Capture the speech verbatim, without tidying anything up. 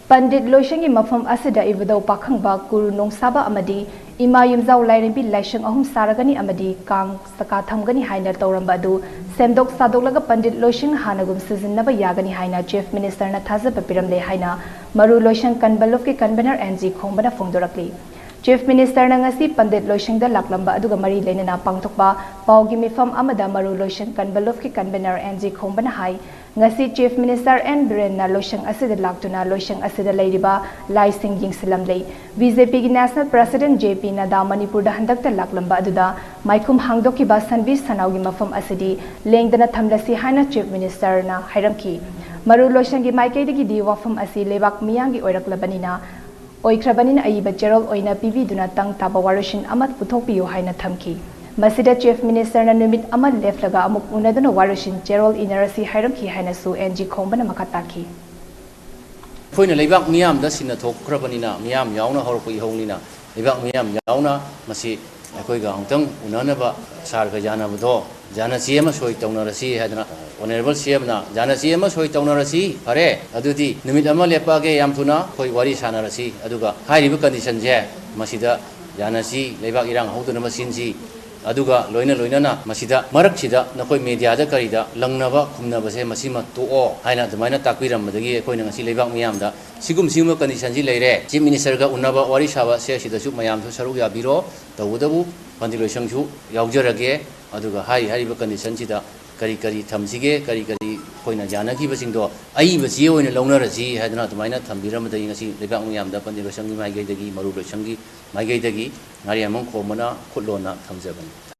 ꯄꯟꯗꯤꯠ ꯂꯣꯏꯁꯪꯒꯤ ꯃꯐꯝ ꯑꯁꯤꯗ ꯏꯕꯨꯙꯧ ꯄꯥꯈꯪꯕ, ꯀꯨꯔꯨ ꯅꯣꯡꯁꯥꯕ ꯑꯃꯗꯤ ꯏꯃꯥ ꯌꯨꯝꯖꯥꯎ ꯂꯥꯏꯔꯦꯝꯕꯤ ꯂꯥꯏꯁꯪ ꯑꯍꯨꯝ ꯁꯥꯔꯒꯅꯤ ꯑꯃꯗꯤ ꯀꯥꯡ ꯆꯀꯥ ꯊꯝꯒꯅꯤ ꯍꯥꯏꯅ ꯇꯧꯔꯝꯕ ꯑꯗꯨ ꯁꯦꯝꯗꯣꯛ ꯁꯥꯗꯣꯛꯂꯒ ꯄꯟꯗꯤꯠ ꯂꯣꯏꯁꯪ ꯍꯥꯟꯅꯒꯨꯝ ꯁꯤꯖꯤꯟꯅꯕ ꯌꯥꯒꯅꯤ ꯍꯥꯏꯅ Chief Ministerꯅ ꯊꯥꯖꯕ ꯄꯤꯔꯝꯂꯦ ꯍꯥꯏꯅ ꯃꯔꯨ ꯂꯣꯏꯁꯪ ꯀꯟꯚꯦꯟꯠꯀꯤ convener ꯑꯦꯟ ꯖꯤ ꯈꯣꯡꯕꯅ ꯐꯣꯡꯗꯣꯔꯛꯂꯤ꯫ Chief Ministerꯅ ꯉꯁꯤ ꯄꯟꯗꯤꯠ ꯂꯣꯏꯁꯪꯗ ꯂꯥꯛꯂꯝꯕ ꯑꯗꯨꯒ ꯃꯔꯤ ꯂꯩꯅꯅ ꯄꯥꯡꯊꯣꯛꯄ ꯄꯥꯎꯒꯤ ꯃꯤꯐꯝ ꯑꯃꯗ ꯃꯔꯨ ꯂꯣꯏꯁꯪ ꯀꯟꯚꯦꯟꯠꯀꯤ convener ꯑꯦꯟ ꯖꯤ ꯈꯣꯡꯕꯅ ꯍꯥꯏ, ꯉꯁꯤ Chief Minister ꯑꯦꯟ ꯕꯤꯔꯦꯟꯅ ꯂꯣꯏꯁꯪ ꯑꯁꯤꯗ ꯂꯥꯛꯇꯨꯅ ꯂꯣꯏꯁꯪ ꯑꯁꯤꯗ ꯂꯩꯔꯤꯕ ꯂꯥꯏꯁꯤꯡ ꯌꯦꯡꯁꯤꯜꯂꯝꯂꯦ꯫ ꯕꯤ ꯖꯦ ꯄꯤꯒꯤ National President ꯖꯦ ꯄꯤ ꯅꯗꯥ ꯃꯅꯤꯄꯨꯔꯗ ꯍꯟꯗꯛꯇ ꯂꯥꯛꯂꯝꯕ ꯑꯗꯨꯗ ꯃꯥꯏꯈꯨꯝ ꯍꯥꯡꯗꯣꯛꯈꯤꯕ ꯁꯟꯕꯤ ꯁꯅꯥꯎꯒꯤ ꯃꯐꯝ ꯑꯁꯤꯗꯤ ꯂꯦꯡꯗꯅ ꯊꯝꯂꯁꯤ ꯍꯥꯏꯅ Chief Ministerꯅ ꯍꯥꯏꯔꯝꯈꯤ꯫ ꯃꯔꯨ ꯂꯣꯏꯁꯪꯒꯤ ꯃꯥꯏꯀꯩꯗꯒꯤꯗꯤ ꯋꯥꯐꯝ ꯑꯁꯤ ꯂꯩꯕꯥꯛ ꯃꯤꯌꯥꯝꯒꯤ ꯑꯣꯏꯔꯛꯂꯕꯅꯤꯅ, ꯑꯣꯏꯈ꯭ꯔꯕꯅꯤꯅ ꯑꯏꯕ ꯆꯦꯔꯣꯜ ꯑꯣꯏꯅ ꯄꯤꯕꯤꯗꯨꯅ ꯇꯪ ꯇꯥꯕ ꯋꯥꯔꯣꯏꯁꯤꯟ ꯑꯃ ꯄꯨꯊꯣꯛꯄꯤꯌꯨ ꯍꯥꯏꯅ ꯊꯝꯈꯤ꯫ ꯃꯁꯤꯗ Chief Ministerꯅ ꯅꯨꯃꯤꯠ ꯑꯃ ꯂꯦꯞꯂꯒ ꯑꯃꯨꯛ ꯎꯅꯗꯨꯅ ꯋꯥꯔꯣꯏꯁꯤꯟ ꯆꯦꯔꯣꯜ ꯏꯅꯔꯁꯤ ꯍꯥꯏꯔꯝꯈꯤ ꯍꯥꯏꯅꯁꯨ ꯑꯦꯟ ꯖꯤ ꯈꯣꯡꯕꯅ ꯃꯈꯥ ꯇꯥꯈꯤ꯫ ꯑꯩꯈꯣꯏꯅ ꯂꯩꯕꯥꯛ ꯃꯤꯌꯥꯝꯗ ꯁꯤꯟꯅꯊꯣꯛꯈ꯭ꯔꯕꯅꯤꯅ, ꯃꯤꯌꯥꯝ ꯌꯥꯎꯅ ꯍꯧꯔꯛꯄ ꯏꯍꯧꯅꯤꯅ, ꯂꯩꯕꯥꯛ ꯃꯤꯌꯥꯝ ꯌꯥꯎꯅ ꯃꯁꯤ ꯑꯩꯈꯣꯏꯒ ꯑꯃꯨꯛꯇꯪ ꯎꯅꯅꯕ ꯁꯥꯔꯒ ꯌꯥꯅꯕꯗꯣ, ꯌꯥꯅꯆꯦ ꯑꯃ ꯁꯣꯏ ꯇꯧꯅꯔꯁꯤ ꯍꯥꯏꯗꯅ Honourable ꯁꯤ ꯑꯦꯝꯅ ꯌꯥꯅꯆꯦ ꯑꯃ ꯁꯣꯏ ꯇꯧꯅꯔꯁꯤ, ꯐꯔꯦ, ꯑꯗꯨꯗꯤ ꯅꯨꯃꯤꯠ ꯑꯃ ꯂꯦꯞꯄꯛꯑꯒꯦ, ꯌꯥꯝ ꯊꯨꯅ ꯑꯩꯈꯣꯏ ꯋꯥꯔꯤ ꯁꯥꯟꯅꯔꯁꯤ, ꯑꯗꯨꯒ ꯍꯥꯏꯔꯤꯕ conditionꯁꯦ ꯃꯁꯤꯗ ꯌꯥꯅꯁꯤ, ꯂꯩꯕꯥꯛ ꯏꯔꯥꯡ ꯍꯧꯗꯅꯕ ꯁꯤꯟꯁꯤ, ꯑꯗꯨꯒ ꯂꯣꯏꯅ ꯂꯣꯏꯅꯅ ꯃꯁꯤꯗ ꯃꯔꯛꯁꯤꯗ ꯅꯈꯣꯏ mediaꯗ ꯀꯔꯤꯗ ꯂꯪꯅꯕ ꯈꯨꯝꯅꯕꯁꯦ ꯃꯁꯤꯃ ꯇꯣꯛꯑꯣ ꯍꯥꯏꯅ ꯑꯗꯨꯃꯥꯏꯅ ꯇꯥꯛꯄꯤꯔꯝꯕꯗꯒꯤ ꯑꯩꯈꯣꯏꯅ ꯉꯁꯤ ꯂꯩꯕꯥꯛ ꯃꯤꯌꯥꯝꯗ ꯁꯤꯒꯨꯝ ꯁꯤꯒꯨꯝꯕ conditionꯁꯤ ꯂꯩꯔꯦ, Chief Ministerꯒ ꯎꯅꯕ ꯋꯥꯔꯤ ꯁꯥꯕ ꯁꯦ ꯁꯤꯗꯁꯨ ꯃꯌꯥꯝꯁꯨ ꯁꯔꯨꯛ ꯌꯥꯕꯤꯔꯣ, ꯇꯧꯕꯇꯕꯨ ꯄꯟꯗꯤꯠ ꯂꯣꯏꯁꯪꯁꯨ ꯌꯥꯎꯖꯔꯒꯦ, ꯑꯗꯨꯒ ꯍꯥꯏꯔꯤ ꯍꯥꯏꯔꯤꯕ conditionꯁꯤꯗ ꯀꯔꯤ ꯀꯔꯤ ꯊꯝꯁꯤꯒꯦ, ꯀꯔꯤ ꯀꯔꯤ ꯑꯩꯈꯣꯏꯅ ꯌꯥꯅꯈꯤꯕꯁꯤꯡꯗꯣ ꯑꯏꯕ ꯆꯦ ꯑꯣꯏꯅ ꯂꯧꯅꯔꯁꯤ ꯍꯥꯏꯗꯅ ꯑꯗꯨꯃꯥꯏꯅ ꯊꯝꯕꯤꯔꯝꯕꯗꯒꯤ ꯉꯁꯤ ꯂꯩꯕꯥꯛ ꯃꯤꯌꯥꯝꯗ ꯄꯟꯗꯤꯠ ꯂꯣꯏꯁꯪꯒꯤ ꯃꯥꯏꯀꯩꯗꯒꯤ, ꯃꯔꯨ ꯂꯣꯏꯁꯪꯒꯤ ꯃꯥꯏꯀꯩꯗꯒꯤ ꯉꯥꯔꯤꯌꯥꯟꯕꯝ ꯈꯣꯝꯕꯅ ꯈꯨꯠꯂꯣꯟꯅ ꯊꯝꯖꯕꯅꯤ꯫